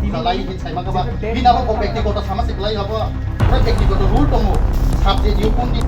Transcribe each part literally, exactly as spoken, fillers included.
Jalai di sai maka ba, bini abo ko bektigoto sama se belai abo, oro bektigoto rule tongo, subject yo kun di.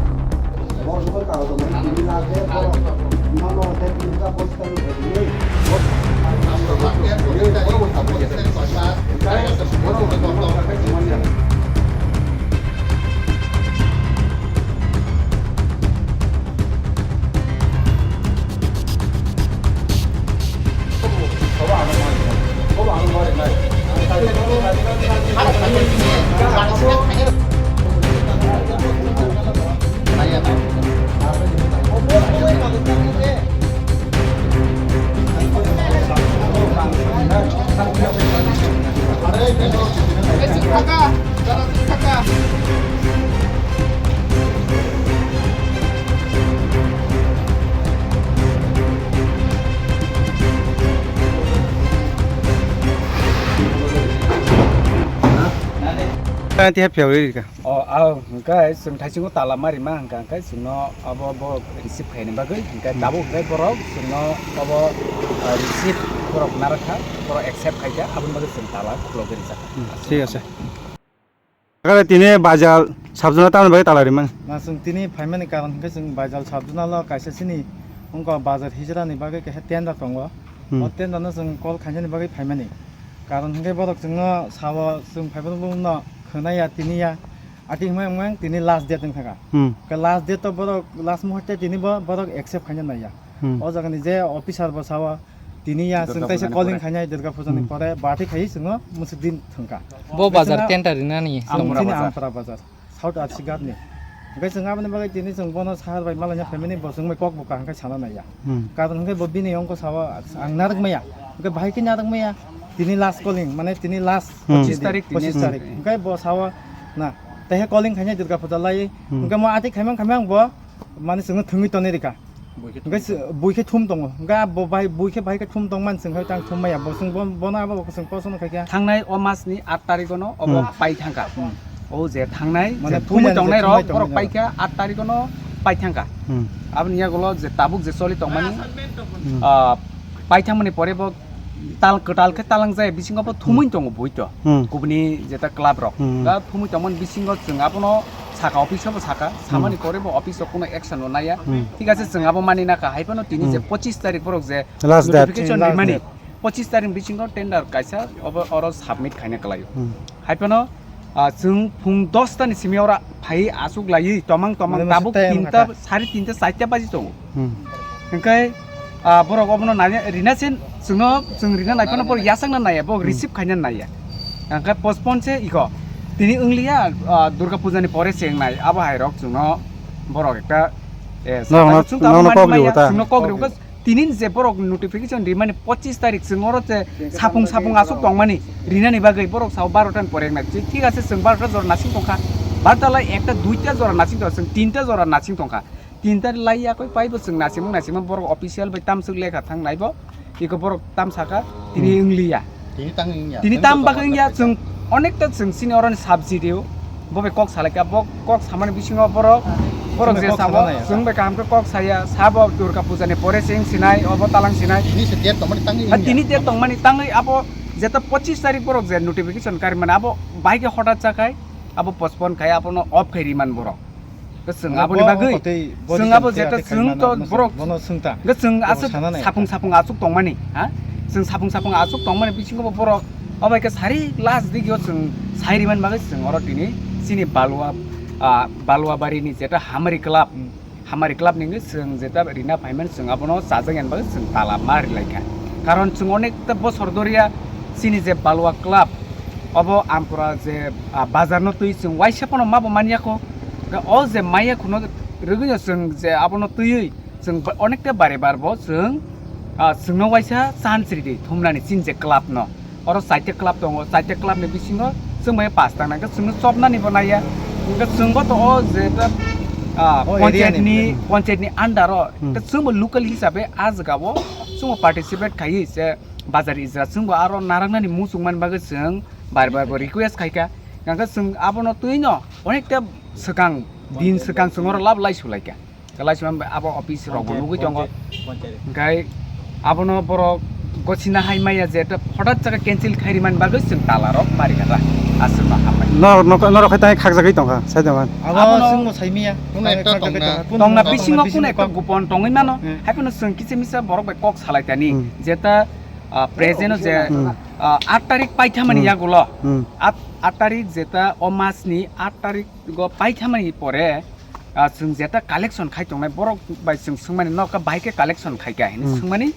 Tei hai phiyogwi rika. O, ah, hwnkhe chwng thaisingo tala ma rima hwnkha, hwnkhe chwngno abo bo receive khaini bagwi, hwnkhe tabuk hwnkhe borok chwngno abo, ah, receive borok narwkha, borok accept khaikha, aboni bagwi chwng tala khulogwi rijak. Hmm, thik ase. Kare tini bazar sabjana tamni bagwi tala rimani? Na, chwng tini phaimani karon hwnkhe chwng bazar sabjana lo kaisa chini wngkha bazar hijrani bagwi kaisa tender tongo. Hmm. O tender no chwng call khainani bagwi phaimani. Karon hwnkhe borok chwngno sao chwng phaiphano bono khwnaya tiniya. Ati hwnwi wngmang tini last date wngkha. Hmm. Khe last date to borok last muhurte tini bo borok accept khaina naiya. Hmm. O jagani je officer bo sao tini ya chwng taisa calling khainai Durga Puja ni pore bati khai chwngno musuk din thwngkha. Bo bazar tender rinani. Chini Ampara bazar. South Arsigat ni. Hwnkhe chwng aboni bagwi tini chwng bono sahar bai malanya family bo chwng bai kok bo kaham khe sana naiya. Hmm. Karon hwnkhe bo bini ongko sao ang narwk maya. Hwnkhe bahai khe narwk maya. Tini last calling mane tini last. Hmm. Pochis tarik, pochis tarik. Hwnkhe bo sao na taihe calling khainai Durga Puja lai. Hmm. Hwnkhe mo ati khaimang khaimang bo mane chwngno thwngwi tonwi rika. Hwnkhe se-, bui khe thum tongo. Hwnkhe a bo bai, bui khe bai khe thum tongmani chwng hai tang thum maya. Bo chwng bo-, bono abo bo chwng kosono khai khe. Thangnai o masni aat tarikono obo pai thangkha. Hmm. O je thangnai, mane je thumwi tongnai rok, borok pai kha aat tarikono pai thangkha. Hmm. Aboni yagulo je tabuk je choli tongmani, hmm, ah, pai thangmani pore bo tal kwtal khe talang jaya bisingo bo thumwi tongo bui to. Hmm. Kubuni jeta club rok. Hmm. Da thumwi tongmani bisingo chwng abono saka office o bo saka, samani pore bo office o kuno action no naya. Hmm. Thik ase, chwng abo mani naka, hai phano tini je pochis tarik borok je last date. Notification rimani, pochis tarik bisingo tender kaisa obo oro submit khaina kwlaio. Hmm. Hai phano, ah, chwng phung dos ta ni simi ora phai asuk laiwi tomang tomang tabuk tinta, sari tinta, charta baji tongo. Hmm. Hwnkhe, ah, borok obono nai-, rina se chwngno, chwng rina nai phano borok yasakna naiya, borok receive khaina naiya. Hwnkhe postpone se iko. Tini wngliya, ah, Durga Puja ni pore se wngnai. Abo hai rok chwngno borok ekta, eh, norokno, chwng tamo norokno mani kok maya, rw ta. Chwngno kok rw kha. Tini je borok notification rimani pochis tarik chwng oro je sapung sapung asuk tongmani rinani bagwi borok sao barota ni pore wngnai. Thik ase, chwng barota jora nasing tongkha. Barota lai ekta duita jora nasing tongkha, chwng tinta jora nasing tongkha. Tinta lai yakwi paibo chwng nasimung nasimung borok official bai tamswk lekha thang naibo. Iko borok tam saka tini wngliya. Tini tang wngya. Tini tam bagwi wngya, chwng onekta chwng chini oroni subject o. Bo bai kok salaikha, bo kok samani bisingo borok, borok je sabo, chwng bai kaham khe kok saya, sabo Durga Puja ni pore se wng sinai, obo talang sinai. Tini se date tongmani tangwi wngya. Tini date tongmani tangwi abo jeta pochis tarik borok je notification kari mani abo bai khe hotat chakhai, abo postpone khai, abono off khai ri man borok. Chwng aboni bagwi, chwng abo jeta chwng to borok, chwng aswk sapung sapung aswk tongmani, ha? Chwng sapung sapung aswk tongmani bisingo bo borok, obo hai khe sari last digio chwng sai rimani bagwi chwng oro tini chini Balua, ah, Baluabari ni jeta Hamari Club, Hamari Club ni wngwi chwng jeta rina phaimani chwng abono chajak yani bagwi chwng tala ma rilaikha. Karon chwng onekta bosor doria chini je Balua Club, obo Ampura je, ah, bazar no twi chwng waisa pono ma bo manya kho. Ga o je maya khuno rwgwino chwng je abono twiwi chwng ba-, onekta bare bar bo chwng, ah, chwngno waisa chance ridi thumnani chini je club no. Oro chaita club tongo, chaita club ni bisingo chwng bai pass tang nang khe chwngno chopnani bo naiya. Hwnkhe chwng bo to o je ta, ah, panchayat ni, panchayat ni under o, hwnkhe chwng bo local hisabe a jaga o chwng bo participate khaiwi se bazar ijra chwng bo aro narwknani muchung man bagwi chwng bar bar bo request khaikha. Hwnkhe chwng abono twino onekta swkang, din swkang chwng oro lab lai sulaikha. Khe lai sima abo office rok bo nugwi tongo. Hwnkhe abono borok Gosina hai maya je ta hodat jaga cancel khairi man bagwi chwng tala rok mari kha ta. Aswk ma hamai. Norok, norok, norok hai tang khakjagwi tongkha, sai da man. Abo Abono chwngbo saimiya. Tongna ekta tongna. Tongna bisingo kuno ekta gupon tongwi mano. Hmm. Hai phano chwng kisa misa borok bai kok salai tani. Hmm. Jeta, ah, present o je, Hmm. ah, aat tarik paithamani Hmm. yagulo. Hmm. Aat, aat tarik jeta o mas ni aat tarik go paithamani pore, ah, chwng jeta collection khai tongnai borok bai chwng swngmani nokha bahai khe collection khai kha hinwi Hmm. swngmani,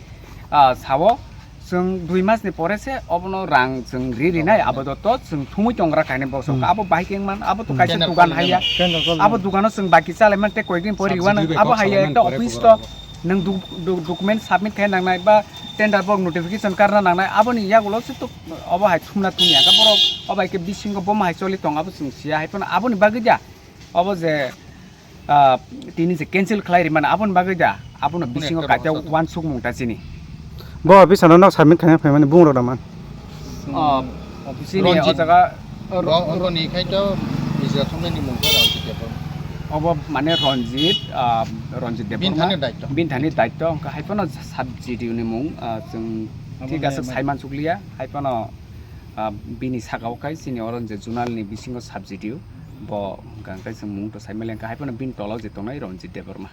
ah, sao. Chwng dui mas ni pore se obono rang chwng ri rinai, abo joto chwng thumui tongra kainwi bosong. Hmm. Abo bahai khe wngman, abo to Hmm. kaisa Tender dugan call haiya. Tender call Abo dugano chwng baki chalai man tei koikdin pori Subsidy riwana, bai abo kok haiya salai man ekta pore office kubura to abo. Nwng du-, du-, document submit khai nangnai ba tender borok notification karna nangnai, aboni yagulo se to obo hai thumna thumya khe borok obo hai khe bisingo boma hai choli tong abo chwng siya hai phano aboni bagwi da obo je ah, tini je cancel khlai rimani, aboni bagwi da, abono Aboni bisingo ekta kaisa rwngsa. Wansukmung ta chini. Bo office ano nok submit khaina phaimani bung rok da man. Oh, chini Ranjit. O jaga Ro-, roni khai to Misra thumnani mung khe Ranjit Debbarma. Obo mane Ranjit, ah, Ranjit Debbarma. Bini thani daityo. Bini thani daityo, wngkha hai phano sub G D O ni mung, ah, chwng Abo thik ase mane sai mansukliya, hai phano, ah, bini saka o khai chini oro je zonal ni bisingo sub G D O. Bo hwnkha hwnkhe chwng mung to saimali hwnkha, hai phano bini tolao je tongnai Ranjit Debbarma.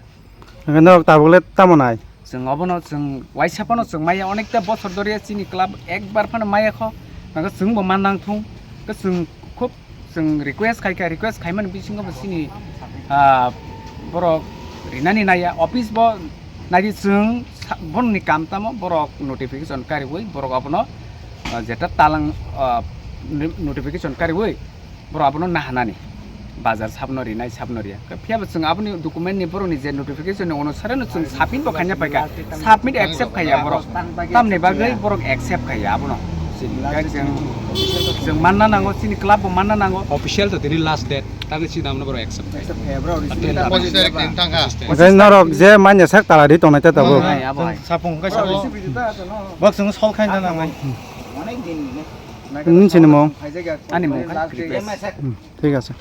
Hwnkhe norok tabuk le tamo nai? Chwng obono chwng waisa phano chwng maya onekta bosor doriya chini club ekbar phano maya kho. Hwnkhe chwngbo mannang thung. Hwnkhe chwng khub chwng request khai kha, request khaimani bisingo bo chini, ah, borok rinani naiya. Office bo naidi chwng sa-, borokni kam tamo borok notification kariui borok abono, ah, jeta talang, ah, notification kariui. Borok abono nahanani, bazar sabno rinai, sabno riya. Phiya bo chwng aboni document ni borokni je notification ni onusare no chwng submit bo khaina paikha, submit accept khaiya borok. Tamni bagwi borok accept khaiya abono. Chini khe chwng, chwng manna nango, chini club bo manna nango. Official to tini last date, tangwi chini namno borok accept khaiya. Accept khaiya, bro. Attend Pochisni tarik din thangkha. Okhai norok je manya sak tala ri tongnai ta tabuk. Hai, abo hai. Sapung khe sapung. Bok chwng sol khaina nango. Nini chini mung? Ani mung kha Kripesh. Hmm, thik ase.